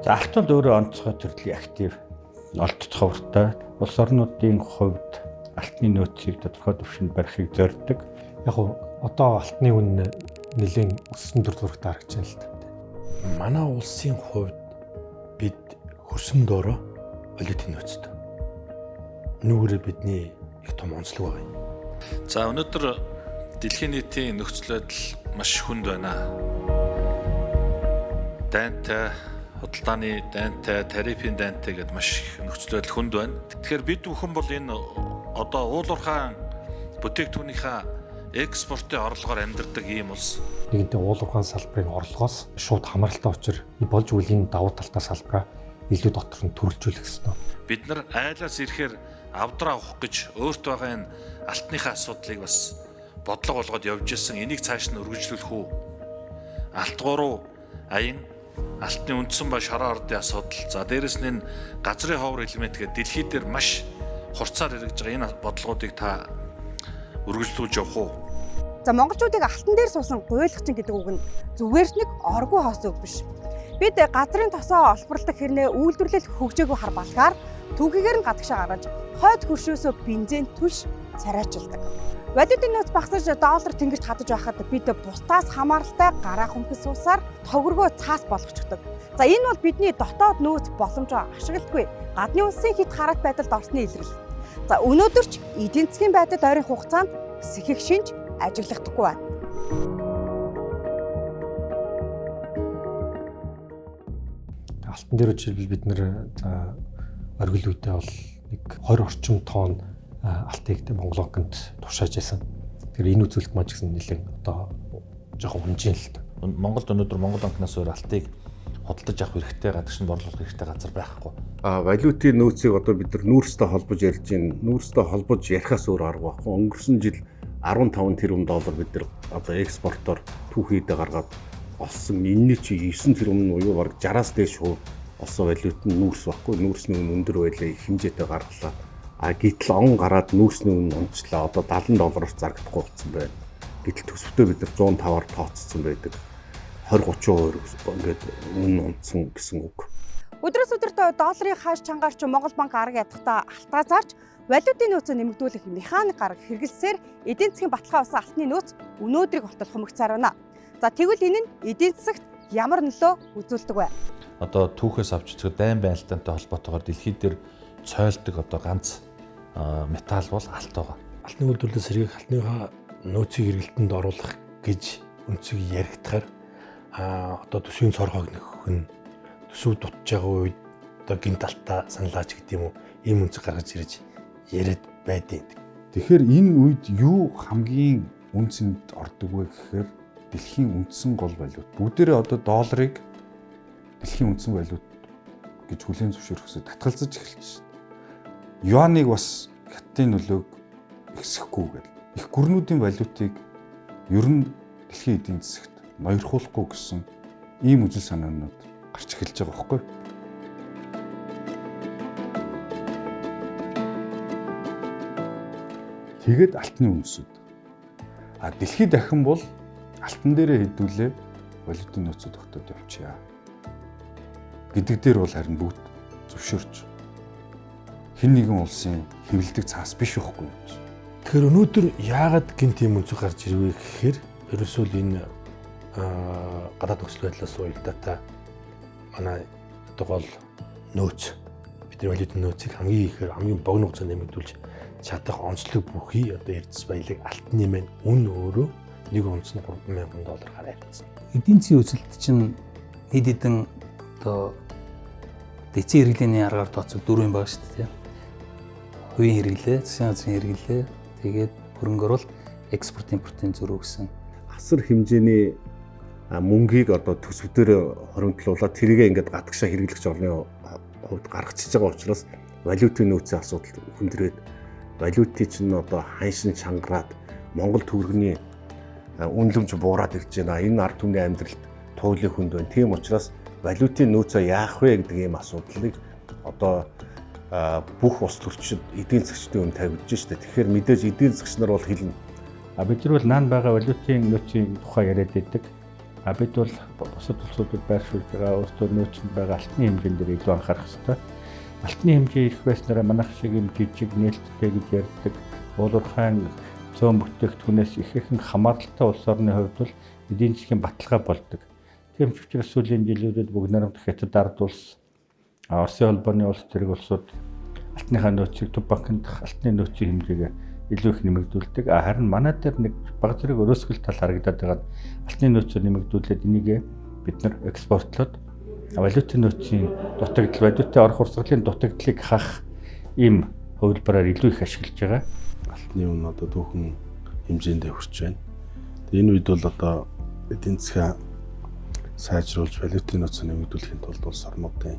За алт бол өөрөө онцгой төрлийн актив олдох ховортой. Улс орнуудын хувьд алтны нөөцийг тодорхой түвшинд барихыг зорддог. Яг уу одоо алтны үнэ нэлээд өссөн төр зурагт харагдаж байна л да. Манай улсын хувьд бид хөрсөн доороо валютын нөөцтэй. Нүгээрээ бидний их том онцлог байгаа юм. За өнөөдөр дэлхийн нийтийн нөхцөл байдал маш хүнд байна. Дайнтай, худалдааны дайнтай, тарифын дайнтай гэдээ маш их нөхцөл байдал хүнд байна. Тэгэхээр бид бүхэн бол энэ одоо уулуурхаан бүтээгдэхүүнийхээ экспортын орлогоор амьдардаг ийм улс. Нэгэнтээ уулуурхаан салбарын орлогоос шууд хамааралтай учир болж үл энэ давуу талтай салбараа илүү дотор нь төрөлжүүлэх ёстой. Бид нар айлаас ирэхээр авдраа авах гэж өөрт байгаа энэ алтныхаа асуудлыг бас бодлого болгоод явж исэн. Энийг цааш нь өргөжлүүлэх үү? Алт гурав аян алтны үндсэн ба шорон ордын асуудал. За дээрэс нь энэ газрын ховор элемент гэдэг дэлхий дээр маш хурцаар хэрэгж байгаа энэ бодлогоодыг та өргөжлүүлж явах уу? За монголчуудыг алтан дээр суусан гуйлагчин гэдэг үг нь зүгээр ч нэг оргуу хоосон үг биш. Бид газрын тосоо олборлох хэрнээ үйлдвэрлэл хөгжөөгөө хар балгаар түүхийгээр нь гадагшаа гаргаж хойд хөршөөсөө бензин түлш царайчилдаг. Валютын нөөц багасаж доллар тэнгэрт хадаж байхад бид бусдаас хамааралтай гараа хүмхэс суусаар тогөргөө цаас болгочихдог. За энэ бол бидний дотоод нөөц боломжоо ашигладаггүй гадны улсын хит хараат байдалд орсны илрэл. За өнөөдөр ч эдийн засгийн байдал ойрын хугацаанд сэхэх шинж ажиглахдаггүй байна. Алтан дээр жишээлбэл бид нэр за оргил үедээ бол нэг 20 орчим тонн алтыг Монгол банкнд тушааж байсан. Тэгэхээр энэ үзүүлэлт маань ч гэсэн нэлээд одоо жоохон унжин л та. Монголд өнөөдөр Монгол банкнаас өөр алтыг худалдаж авах хэрэгтэй гадагш нь борлуулах хэрэгтэй газар байхгүй. Валютын нөөцийг одоо бид нар нүүрстэй холбож ярьж байна. Нүүрстэй холбож ярихаас өөр арга байхгүй. Өнгөрсөн жил 15 тэрбум доллар бид нар одоо экспортоор түүхийдээ гаргаад олсон. Энэний чи 9 тэрбум нь буюу бараг 60-аас дээш хувь олсон валют нь нүүрс байхгүй. Нүүрсний үн өндөр байлаа, их хэмжээтэй гаргалаа. А гэтэл он гараад нүүрсний үн унчлаа. Одоо 70 доллараар зарагдахгүй болсон байна. Гэтэл төсөвтөө бид нар 105-аар тооцсон байдаг. 20 30% ингээд үн унтсан гэсэн үг. Өдрөөс өдөрт долларын ханш чангаарч Монгол банк арга ядахтаа алтаа зарж валютын нөөцөө нэмэгдүүлэх механик арга хэрэглэсээр эдийн засгийн баталгаа болсон алтны нөөц өнөөдрийг болтол хумигцаар байна. За тэгвэл энэ нь эдийн засагт ямар нөлөө үзүүлдэг вэ? Одоо түүхээс авч үзэхэд дайн байналтантай холбоотойгоор дэлхий дээр цойлдог одоо ганц металл бол алт байгаа. Алтны үйлдвэрлэлээс сэргээх алтныхаа нөөцийг хэрэглэлтэнд оруулах гэж өнцөг яригдахаар одоо төсвийн цорхоог нөхөх нь төсөв дутж байгаа үед одоо гинт алтаа саналаач гэдэг юм уу ийм өнцөг гаргаж ирж яриад байдیں۔ Тэгэхээр энэ үед юу хамгийн үн цэнд ордог вэ гэхээр дэлхийн үндсэн гол валют. Бүгдээрээ одоо долларыг дэлхийн үндсэн валют гэж хүлээн зөвшөөрөхөөсөө татгалзаж эхэлж байна. Юаныг бас хятадын нөлөөг ихсэхгүй гэл. Их гүрнүүдийн валютыг ер нь дэлхийн эдийн засагт ноёрхуулахгүй гэсэн ийм үзэл санаанууд гарч эхэлж байгаа байхгүй. Тэгээд алтны үнсүүд. А дэлхийд дахин бол алтан дээрээ хэдүүлээ валютын нөөцөд тогтоод явчихъя гэдэг дээр бол харин бүгд зөвшөөрч хэн нэгэн улсын хэвлэдэг цаас биш байхгүй юм чи. Тэгэхээр өнөөдөр яагаад гинт юм өнцөг гарч ирвэ гэхээр ерөөсөө л энэ гадаад нөхцөл байдлаас уялдаатай манай одоо гол нөөц бидний валютын нөөцийг хамгийн ихээр хамгийн богино хугацаанд нэмэгдүүлж чадах онцлог бүхий одоо эрдэс баялаг алтны маань үн өөрөө нэг унц нь 3000 доллар гараа авчихсан. Эдийн засгийн өсөлт чинь хэд хэдэн одоо эцсийн хэрэглээний аргаар тооцвол дөрвөн юм байгаа шүү дээ. Хувийн хэрэглээ, засгийн газрын хэрэглээ, тэгээд хөрөнгө оруулалт, экспорт импортын зөрүү гэсэн. Асар хэмжээний мөнгийг одоо төсөв дээр хоримтлуулаад тэрийгээ ингээд гадагшаа хэрэглэгч орны хувьд гаргачихж байгаа учраас валютын нөөцийн асуудал хүндрээд валютын чинь одоо ханшин чангараад Монгол төгрөгийн үнэлэмж буураад ирж байна. Энэ ард түмний амьдралд туйлын хүнд байна. Тийм учраас валютын нөөцөө яах вэ гэдэг ийм асуудлыг одоо бүх улс төрчид эдийн засгчдын өмнө тавигдж штэ. Тэгэхээр мэдээж эдийн засгч нар бол хэлнэ. А бид нар бол наан байгаа валютын нөөцийн тухай яриад байдаг. А бид бол бусад улсуудад байршуулж байгаа өөртөө нөөцөнд байгаа алтны хэмжээнд дээр илүү анхаарах ёстой. Алтны хэмжээ их байснараа манайх шиг юм жижиг нээлттэй гэж ярьдаг уулуурхайн цөөн бүтээгдэхүүнээс ихээхэн хамааралтай улс орны хувьд бол эдийн засгийн баталгаа болдог. Тийм ч учраас сүүлийн жилүүдэд бүгд найрамдах Хятад ард улс, Оросын холбооны улс тэрэг улсууд алтныхаа нөөцийг төв банкнд алтны нөөцийн хэмжээгээ илүү их нэмэгдүүлдэг. Харин манай дээр нэг баг зэрэг өрөөсгөл тал харагдаад байгаа нь алтны нөөцөөр нэмэгдүүлээд энийг бид нар экспортлоод валютын нөөцийн дутагдал, валютын орох урсгалын дутагдлыг хах ийм хувилбараар илүү их ашиглаж байгаа. Алтны үн одоо түүхэн хэмжээндээ хүрч байна. Тэгээ энэ үед бол одоо эдийн засгаа сайжруулж валютын нөөцөө нэмэгдүүлэхийн тулд улс орнуудын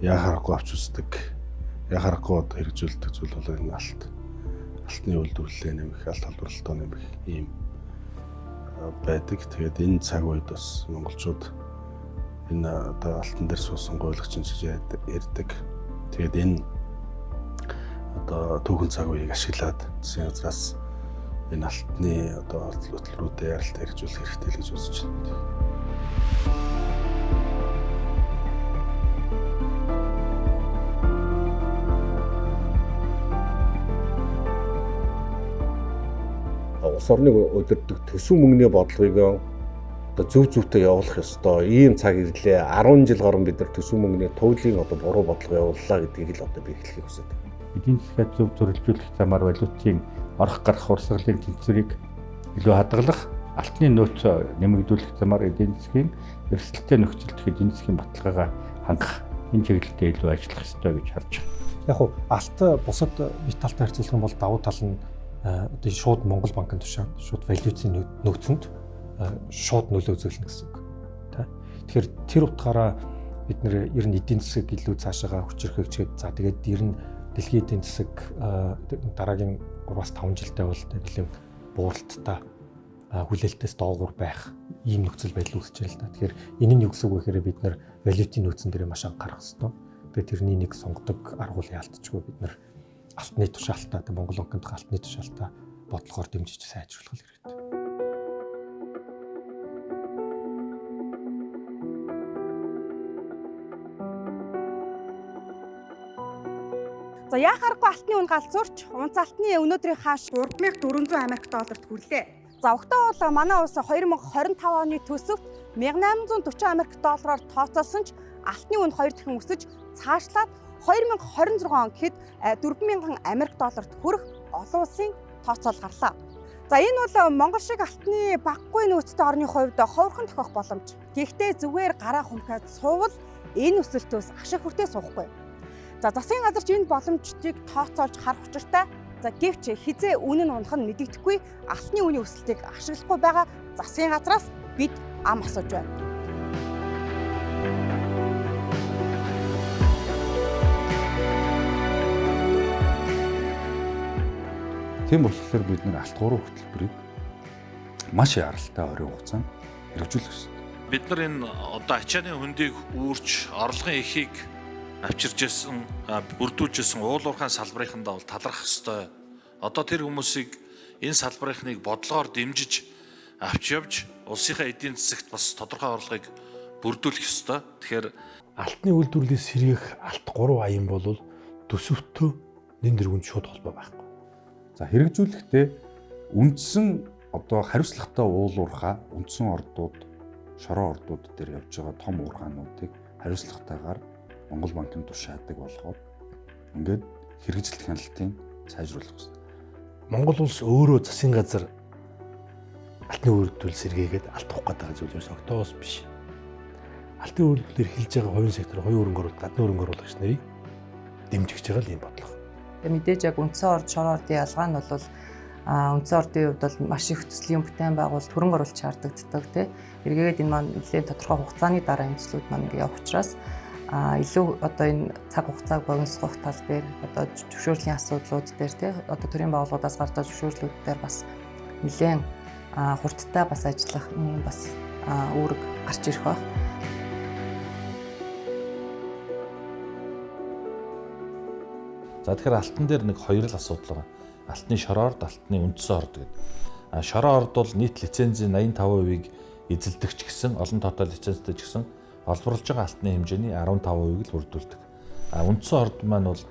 яхаарахгүй авч үздэг, яхаарахгүй одоо хэрэгжүүлдэг зүйл бол энэ алтны үйлдвэрлэлээ нэмэх, алт халдварлалтаа нэмэх ийм байдаг. Тэгээд энэ цаг үед бас монголчууд энэ одоо алтан дээр суусан гуйлагчин гэж ярьдаг. Тэгээд энэ одоо түүхэн цаг үеийг ашиглаад засгийн газраас энэ алтны одоо хөтөлбөрүүдэд яралт хэрэгжүүлэх хэрэгтэй л гэж үзэж байна. Улс орныг удирдах төсөв мөнгөний бодлогыг одоо зөв зөвтэй явуулах ёстой. Ийм цаг ирлээ. 10 жил гарan бид нар төсөв мөнгөний туйлын одоо буруу бодлого явууллаа гэдгийг л одоо би хэлэхийг хүсэж байна. Эдийн засгаа зөв зөрөлжүүлэх замаар валютын орох гарах урсгалын тэнцвэрийг илүү хадгалах, алтны нөөц нэмэгдүүлэх замаар эдийн засгийн эрсдэлтэй нөхцөлд эдийн засгийн баталгаагаа хангах энэ чиглэлдээ илүү ажиллах ёстой гэж харж байна. Яг хуу алт бусад металлтай харьцуулах юм бол давуу тал нь одоо шууд Монгол банкны тушаанд шууд валютын нөөцөнд шууд нөлөө үзүүлнэ гэсэн үг. Тэ. Тэгэхээр тэр утгаараа бид нэр ер нь эдийн засаг илүү цаашаага хүчрхэгчээд за тэгээд ер нь дэлхийн эдийн засаг дараагийн 3-5 жилдээ бол нэлээд бууралттай хүлээлтээс доогуур байх ийм нөхцөл байдал үүсэж байна л да. Тэгэхээр энэ нь юу гэсэн үг вэ гэхээр бид нар валютын нөөцөн дээр маш анхаарах ёстой. Тэгээд тэрний нэг сонгодог арга бол яалтчгүй бид нар алтны тушаалтаа, Монгол банкны алтны тушаалтаа бодлогоор дэмжиж сайжруулах хэрэгтэй. За яах аргагүй алтны үн галзуурч унц алтны өнөөдрийн хааш 3400 Америк долларт хүрлээ. За угтаа бол манай улс 2025 оны төсөвт 1840 Америк доллараар тооцоолсон ч алтны үн хоёр дахин өсөж цаашлаад 2026 он гэхэд 4000 Америк долларт хүрэх олон улсын тооцоол гарлаа. За энэ бол Монгол шиг алтны багагүй нөөцтэй орны хувьд ховорхон тохиох боломж. Гэхдээ зүгээр гараа хумхаад суувал энэ өсөлтөөс ашиг хүртээ суухгүй. За засгийн газар ч энэ боломжийг тооцоолж харах учиртай. За гэвч хизээ үнэн нь унах нь мэдэгдэхгүй алтны үнийн өсөлтийг ашиглахгүй байгаа засгийн газраас бид ам асууж байна. Тийм болохоор бид нар алт гурван хөтөлбөрийг маш яралтай оройн хугацаанд хэрэгжүүлэх ёстой. Бид нар энэ одоо ачааны хөндийг үүрч орлогын эхийг авчирж ирсэн, бүрдүүлж ирсэн уулуурхайн салбарынхандаа бол талархах ёстой. Одоо тэр хүмүүсийг энэ салбарынхныг бодлогоор дэмжиж авч явж улсынхаа эдийн засагт бас тодорхой орлогыг бүрдүүлэх ёстой. Тэгэхээр алтны үйлдвэрлэлийг сэргээх алт 3 аян бол төсөвтөө нэн дэргүнд шууд холбоо байхгүй. За хэрэгжүүлэхдээ үндсэн одоо хариуцлагатай уулуурхаа үндсэн ордууд, шороо ордууд дээр явж байгаа том уурхаануудыг хариуцлагатайгаар Монгол банкны тушаадаг болгоод ингээд хэрэгжилт хяналтыг сайжруулах хэрэгтэй. Монгол улс өөрөө засгийн газар алтны үйлдвэрлэл сэргээгээд алт авах гэдэг зүйл ерөөс огтоос биш. Алтны үйлдвэрлэл эрхэлж байгаа хувийн сектор, хувийн хөрөнгө оруулалт, гадны хөрөнгө оруулагч нарыг дэмжиж байгаа л юм бодлого. Мэдээж яг үндсэн орд, шороо ордын ялгаа нь бол үндсэн ордын хувьд бол маш их төслийн бүтээн байгуулалт, хөрөнгө оруулалт шаардлагатай тий. Эргээгээд энэ маань нэлээд тодорхой хугацааны дараа энэ төслүүд маань ингэ явах учраас илүү одоо энэ цаг хугацааг богиносгох тал дээр одоо зөвшөөрлийн асуудлууд дээр тий одоо төрийн байгууллагуудаас гардаг зөвшөөрлүүд дээр бас нэлээд хурдтай бас ажиллах юм бас үүрэг гарч ирэх байх. За тэгэхээр алтан дээр нэг хоёр л асуудал байгаа. Алтны шороо орд, алтны үндсэн орд гэдэг. Шороо орд бол нийт лицензийн 85%-ийг эзэлдэгч гэсэн олон тоотой лицензтэй ч гэсэн олборлож байгаа алтны хэмжээний 15%-ийг л бүрдүүлдэг. А үндсэн орд маань бол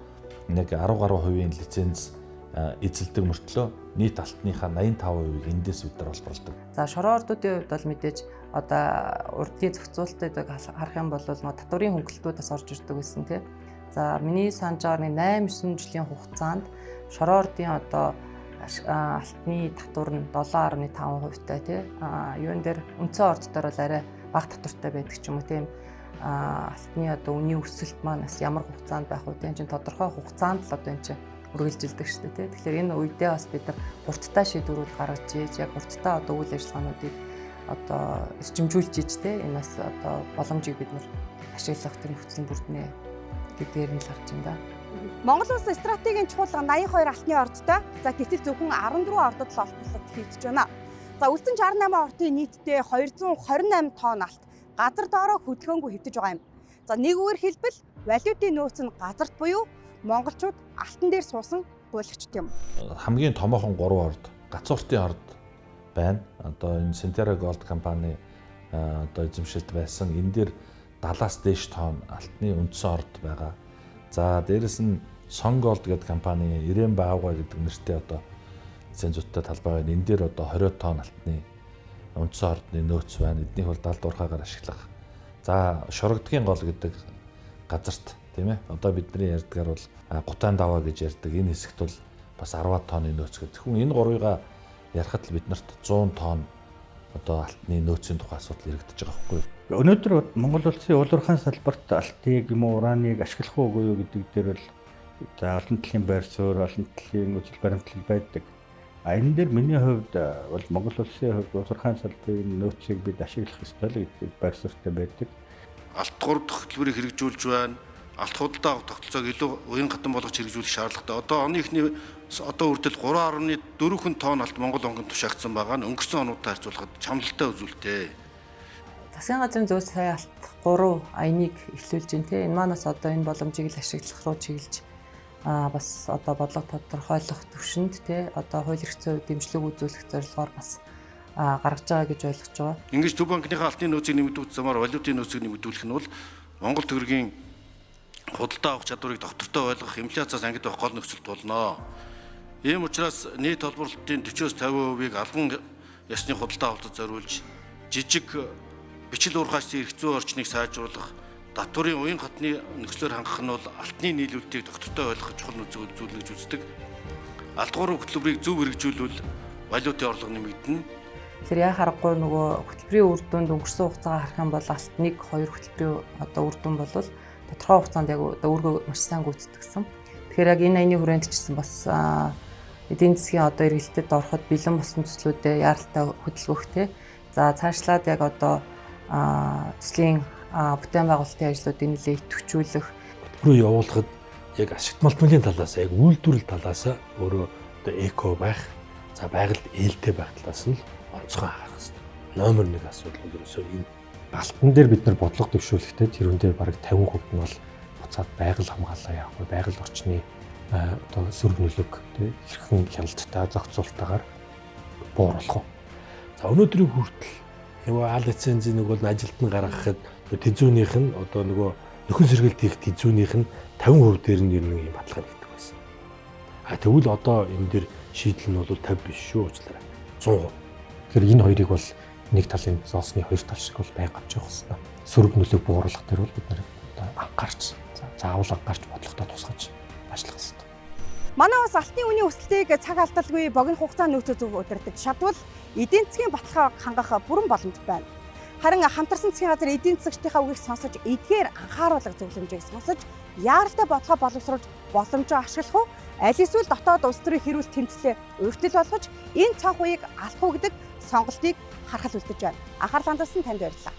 нэг 10 гаруй хувийн лиценз эзэлдэг мөртлөө нийт алтныхаа 85%-ийг эндээс бид нар олборлодог. За шороо ордуудын хувьд бол мэдээж одоо урдын зохицуултыг харах юм бол татварын хөнгөлтүүд бас орж ирдэг байсан тий. За миний санаж байгаа нэг 8 9 жилийн хугацаанд шороо ордын одоо алтны татвар нь 7.5% тай тий. А юун дээр үндсэн орд дээр бол арай бага татвартай байдаг ч юм уу тийм алтны одоо үнийн өсөлт маань бас ямар хугацаанд байх вэ? Тийм чинь тодорхой хугацаанд л одоо энэ чинь үргэлжилдэг шүү дээ тий. Тэгэхээр энэ үедээ бас бид нар хурдтай шийдвэрүүд гаргаж ийж яг хурдтай одоо үйл ажиллагаануудыг одоо эрчимжүүлж ийж тий энэ бас одоо боломжийг бид нар ашиглах тэр нөхцөл бүрднэ гэдгээр нь л харж байна да. Монгол улс стратегийн чухал 82 алтны ордтой. За гэтэл зөвхөн 14 ордод л олборлолт хийгдэж байна. За үлдсэн 68 ордын нийтдээ 228 тонн алт газар доороо хөдөлгөөнгүй хэвтэж байгаа юм. За нэг үгээр хэлбэл валютын нөөц нь газарт буюу монголчууд алтан дээр суусан гуйлагчд юм. Хамгийн томоохон 3 орд гацууртын орд байна. Одоо энэ Centerra Gold компани одоо эзэмшилт байсан. Энэ дээр 70-аас дээш тонн алтны үндсэн орд байгаа. За дээрэс нь Son Gold гэдэг компани Ирэм Баавга гэдэг нэртэй одоо лицензүүдтэй талбай байна. Энэ дээр одоо 20 тонн алтны үндсэн ордны нөөц байна. Эднийх бол далд уурхаагаар ашиглах. За Шорогдгийн гол гэдэг газарт тийм ээ. Одоо бидний ярьдгаар бол гутаан даваа гэж ярьдаг. Энэ хэсэгт бол бас 10 тонны нөөц гэдэг. Хүн энэ гурвыгаа ярихад л биднэрт 100 тонн одоо алтны нөөцийн тухай асуудал яригдчих байгаа байхгүй юу? Өнөөдөр Монгол улсын уул уурхайн салбарт алтыг юм уу ураныг ашиглах уугүй юу гэдэг дээр бол за олон талын байр суурь, олон талын үзэл баримтлал байдаг. А энэ дээр миний хувьд бол Монгол улсын хувьд уул уурхайн салбарын нөөцийг бид ашиглах ёстой л гэдэг байр суурьтай байдаг. Алт 3 дахь хөтөлбөрийг хэрэгжүүлж байна. Алт худалдаа авах тогтолцоог илүү уян хатан болгож хэрэгжүүлэх шаардлагатай. Одоо оны эхний одоо хүртэл 3.4 тонн алт Монгол банкнд тушаагдсан байгаа нь өнгөрсөн онуудтай харьцуулахад чамлалтай үзүүлэлтээ. Засгийн газрын зүйн сая алт 3 аяныг эхлүүлж байна те. Энэ манаас одоо энэ боломжийг л ашиглах руу чиглэж бас одоо бодлого тодорхойлох төвшөнд те одоо хууль эрх зүйн дэмжлэг үзүүлэх зорилгоор бас гаргаж байгаа гэж ойлгож байгаа. Ингэж Төв банкныхаа алтны нөөцийг нэмэгдүүлэх замаар валютын нөөцийг нэмэгдүүлэх нь бол Монгол төгрөгийн худалдаа авах чадварыг доктортой ойлгох, инфляциас ангид байх гол нөхцөлт болно. Ийм учраас нийт холборлолтын 40-оос 50%-ийг албан ёсны худалдаа авалтад зориулж жижиг бичил уурхаачдын эрх зүйн орчныг сайжруулах, татварын уян хатны нөхцлөөр хангах нь бол алтны нийлүүлэлтийг доктортой ойлгох чухал нөхцөл үзүүлнэ гэж үздэг. Алт гурван хөтөлбөрийг зөв хэрэгжүүлвэл валютын орлого нэмэгдэнэ. Тэгэхээр яа харахгүй нөгөө хөтөлбөрийн үр дүнд өнгөрсөн хугацаагаа харах юм бол алт 1 2 хөтөлбөрийн одоо үр дүн бол тодорхой хугацаанд яг одоо үүргээ маш сайн гүйцэтгэсэн. Тэгэхээр яг энэ аяны хүрээнд ч гэсэн бас эдийн засгийн одоо эргэлтэд ороход бэлэн болсон төслүүдэд яаралтай хөдөлгөх те. За цаашлаад яг одоо төслийн бүтээн байгуулалтын ажлуудыг нэлээд идэвхжүүлэх, хөтөлбөрөө явуулахад яг ашигт малтмалын талаас, яг үйлдвэрлэл талаас өөрөө одоо эко байх, за байгальд ээлтэй байх талаас нь онцгой анхаарах хэрэгтэй. Номер 1 асуудал бол ерөөсөө энэ. Алтан дээр бид нар бодлого дэвшүүлэхдээ тэрүүндээ бараг 50% нь бол буцаад байгаль хамгаалаа явах вэ? Байгаль орчны одоо сөрөг нөлөөг тий хэрхэн хяналттай зохицуултаагаар бууруулах вэ? За өнөөдрийн хүртэл нөгөө ал лицензийн нэг бол ажилд нь гаргахад тэзүүнийх нь одоо нөгөө нөхөн сэргэлт хийх тэзүүнийх нь 50% дээр нь ер нь юм баталгаа нэгдэг байсан. А тэгвэл одоо энэ дэр шийдэл нь бол 50 биш шүү уучлаарай. 100%. Тэгэхээр энэ хоёрыг бол нэг талын зоосны хоёр тал шиг бол байнга авч явах хэрэгтэй. Сөрөг нөлөөг бууруулах дээр бол бид нар одоо анхаарч заавал анхаарч бодлоготой тусгаж ажиллах хэрэгтэй. Манай улс алтны үнийн өсөлтийг цаг алдалгүй богино хугацааны нөөцөө зөв удирдах чадвал эдийн засгийн баталгааг хангах бүрэн боломж байна. Харин хамтарсан засгийн газар эдийн засгчдынхаа үгийг сонсож эдгээр анхааруулга зөвлөмжийг сонсож яаралтай бодлогоо боловсруулж боломжоо ашиглах уу? Аль эсвэл дотоод улс төрийн хэрүүл тэмцлээ урьдчил болгож энэ цонх үеийг алах уу гэдэг сонголтыг харахал үлдэж байна. Анхаарал хандуулсан танд баярлалаа.